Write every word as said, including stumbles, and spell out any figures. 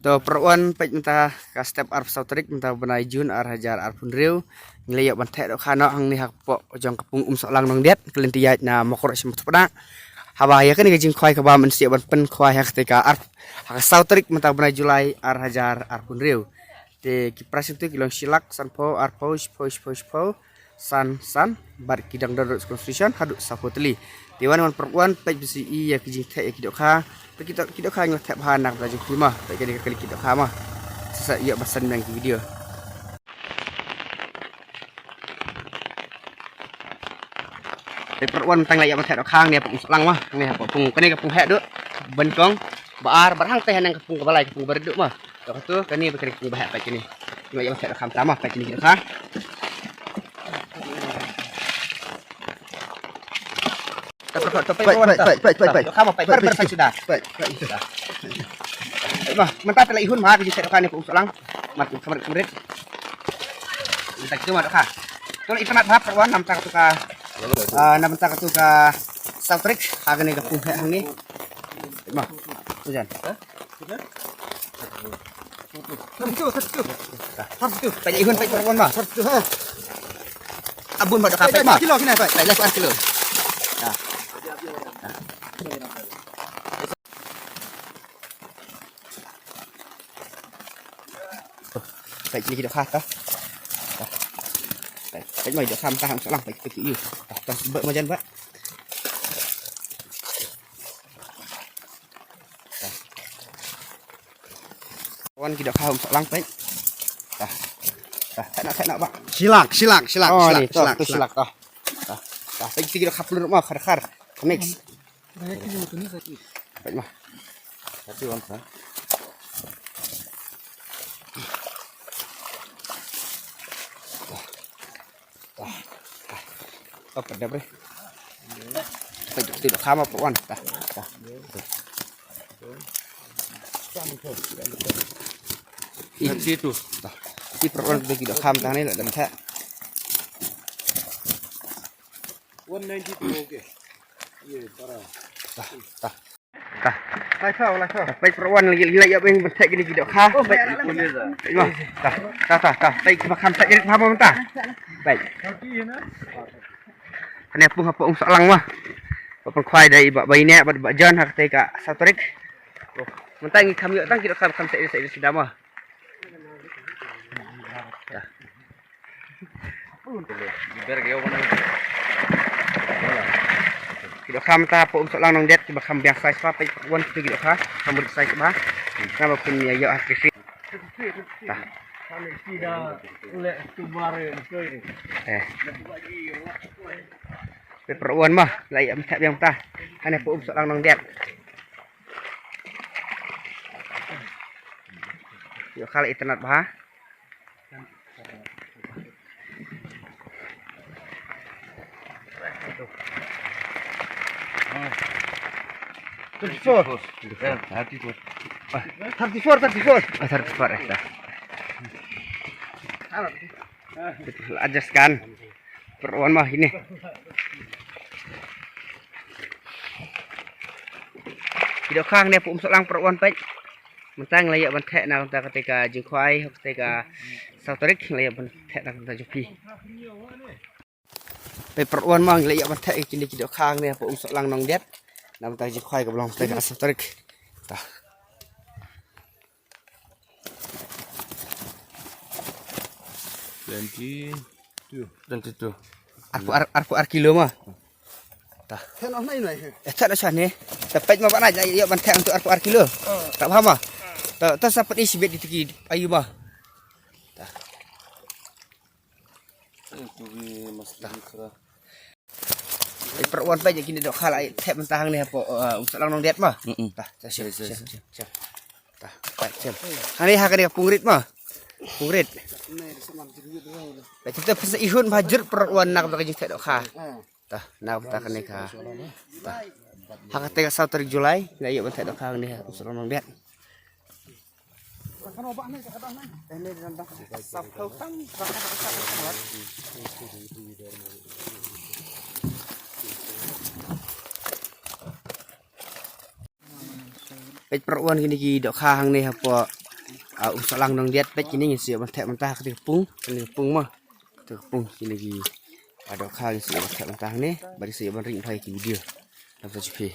To, para wan, peit mynta ka step arphew saw tarik mynta bnai Jun ar hajar arphew hynriew. Ngi la ïoh ban theh dohkha noh hangne hapoh jong ka pung Umsohlang Nongdiat, ka lynti ïaid na Mawkroh sha Mawthup Pdang. Haba ïa kane ka jingkhwai kaba mynta ban pynkhwai ha katei ka ar, ha ka saw tarik mynta bnai Julai ar hajar arphew hynriew. Te ki prize mynta ki long shi lak, sanphew, arphew, shiphew, shiphew, shiphew, san, san, bad ki dang don ruh consolation haduh sawphew tylli. Te wan, wan para wan, peit, peit sha ïa ki jingtheh ïa ki dohkha. Te ki doh-, ki dohkha ngi la theh bha na ka bynta jong phi mo. Peit kane ka kali ki dohkha mo. Sa ïa ba san nang ki video. Te para wan, mynta ngi la ïa ban theh dohkha hangne hapoh Umsohlang mo. Hangne hapoh pung, kane ka pung heh duh. Ban kong ba ar, bad hangtei hangne ka pung kaba lai, ka pung ba rit duh mo. Dohkha tu, kane ba kane ka pung ba heh, peit kane. Ngi la ïa ban theh dohkha mynta mo, peit kane ki dohkha. Peit, peit, peit, peit, peit, peit. Dohkha mo, peit, peit, peit, peit, peit. Peit mo, mynta te la ihun mo ka jingtheh dohkha hangne hapoh Umsohlang. Mat, kamrit, kamrit. Mynta kito mo dohkha. To la itynnad bha para wan, na bynta katu ka, ah, na bynta katu ka saw tarik, ha kane ka pung heh hangne. Peit mo. Ujan. Peit ihun, peit para wan mo. Abun mo dohkha, peit mo. Kilo, kilo, peit. Peit, laiphew ar kilo. Peit kine ki dohkha ta. Peit, peit mo ki dohkha mynta ha Umsohlang, peit, peit ki. Ta, ta, ba, marjan ba. Wan ki dohkha ha Umsohlang, peit. Ta. Ta, theh noh, theh noh ba. Shi lak, shi lak, shi lak, oh, shi lak, ni, shi lak, to, shi lak, ta. Ta. Ta, peit kine ki dohkha pynlut mo, khar, khar. Mix. Peit mo. Happy one, ha? Tah, tah. Tah, peit dep re. Peit, peit dohkha mo para wan. Tah, tah. Ih, situ. Tah. Ih, para wan, peit ki dohkha tang ne la dang theh. One ninety-two, okay. Ye, para. Tah, tah. Tah. Lai khaw, lai khaw. Peit para wan, ngi la ïa ban theh kine ki dohkha. Peit. Peit mo. Tah, tah, tah, tah. Peit kiba kham theh kine ki dohkha mo mynta. Peit. Kane pung hapoh Umsohlang mo. Ba pynkhwai da i Bah Baineh bad Bah John ha katei ka saw tarik. Mynta ngi kham ïoh tang ki dohkha ba kham theh, theh, theh da mo. Tah. Ki dohkha mynta hapoh Umsohlang Nongdiat kiba kham biang size bha, peit wan tu ki dohkha, kham rit size bha. Naba phin ïa ïoh ha traffic. Tah. Eh. Peit para wan mo, la ïa mynta biang mynta. Hangne hapoh Umsohlang Nongdiat. Dohkha la itynnad bha. Twenty-four. Eh, thirty-four. Thirty-four, thirty-four. Ah, thirty-four, eh, dah. Adjust kan. Para wan mo kine. Ki dohkha hangne hapoh Umsohlang para wan peit. Mynta ngi la ïa ban theh na ka bynta katei ka jingkhwai, katei ka saw tarik, ngi la ïa ban theh na ka bynta jong phi. Peit para wan mo, ngi la ïa ban theh kine ki dohkha hangne hapoh Umsohlang Nongdiat. Na ka bynta jingkhwai kaba long katei ka saw tarik. Tah. Twenty-two. Twenty-two. Arphew ar, arphew ar kilo mo. Tah. Theh noh nai nai. Eh, theh noh shane. Te peit mo ba na ïa ban theh hangtu arphew ar kilo. Oh. Tah bha mo. Tah, tah sa peit i shibit di tiki ayu mo. Tah. Itu bi mas tah. Ai para wan peit kine dohkha la theh mynta hangne hapoh, eh, Umsohlang Nongdiat mo. Mm-mm. Tah, tah, shem, shem, shem, shem. Tah, peit shem. Hangne ha kane ka pung rit mo. Pung rit. Peit kita pynsa ihun bha jur para wan na ka bynta ka jingtheh dohkha. Tah, na ka bynta kane ka. Tah. Ha katei ka saw tarik Julai, ngi la ïa ban theh dohkha hangne ha Umsohlang Nongdiat. Peit para wan kine ki dohkha hangne hapoh, ah, Umsohlang Nongdiat, peit kine ngin sa ïoh ban thep mynta ha kata ka pung, kane ka pung mo. Kata ka pung kine ki, ah, dohkha ngin sa ïoh ban thep mynta hangne, bad ngin sa ïoh ban ring bha ïa ki video. Lam sa shu phi.